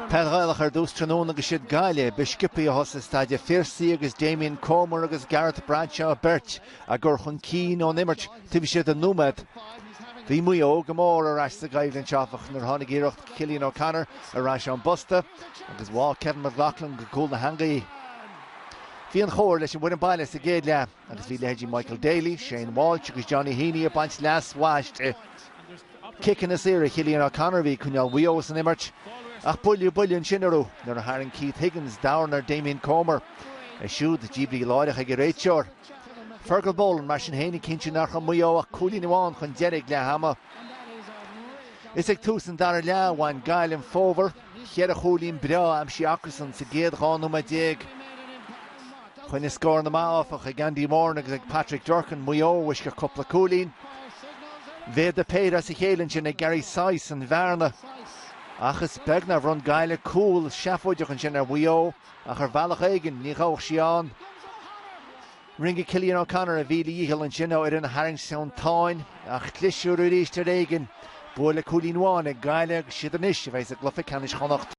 Peil Ghaelach ar dtús tráthnóna agus siad Gaillimh ba sciobthaí a thosaigh i Staid an Phiarsaigh agus Damien Comer agus Gareth Bradshaw beirt á gcur chun cinn ón imirt taobh istigh de nóiméad. Bhí Maigh Eo go mór ar ais sa gcoimhlint áfach nuair a tháinig iarracht Cillian O'Connor ar ais ón bposta agus bháigh Kevin McLoughlin go cúl na heangaí. Bhí an chóir leis an bhfoireann baile sa gcéad leath agus bhí leithéidí Michael Daly, Shane Walsh agus Johnny Heaney ag baint leas mhaith aisti. Ciceanna saora Chillian O'Connor a bhí ag coinneáil Mhaigh Eo san imirt ach buaileadh buille ansin orthu nuair a tharraing Keith Higgins dorn ar Damien Comer, é siúd díbrithe láithreach ag an réiteoir. Fergal Boland mar sin féin ag cinntiú nár chrom Maigh Eo ach cúilín amháin chun deiridh ag leath ama. Is ag tús an dara leath a bhain Gaillimh an fómhar, cheithre chúilín breá aimsithe acusan sa gcéad 12 nóiméad. Choinnigh scóranna maithe, áfach, ag Andy Moran agus ag Patrick Durcan, Maigh Eo ó uisce cúpla cúilín. Mhéadaigh péire as a chéile ansin ag Gary Sice an bhearna. Ach is beag nár bhronn Gaillimh cúl seafóideach ansin ar Mhaigh Eo ach ar bhealach éigin ní ghabhfadh sí ann. Rinne Cillian O'Connor a mhíle dhícheall ansin ó fhoireann a tharraingt ón tsáinn ach chlis orthu arís ar éigean. Bua le cúilín amháin ag Gaillimh agus siad anois a bheidh i gcluiche ceannais Chonnacht.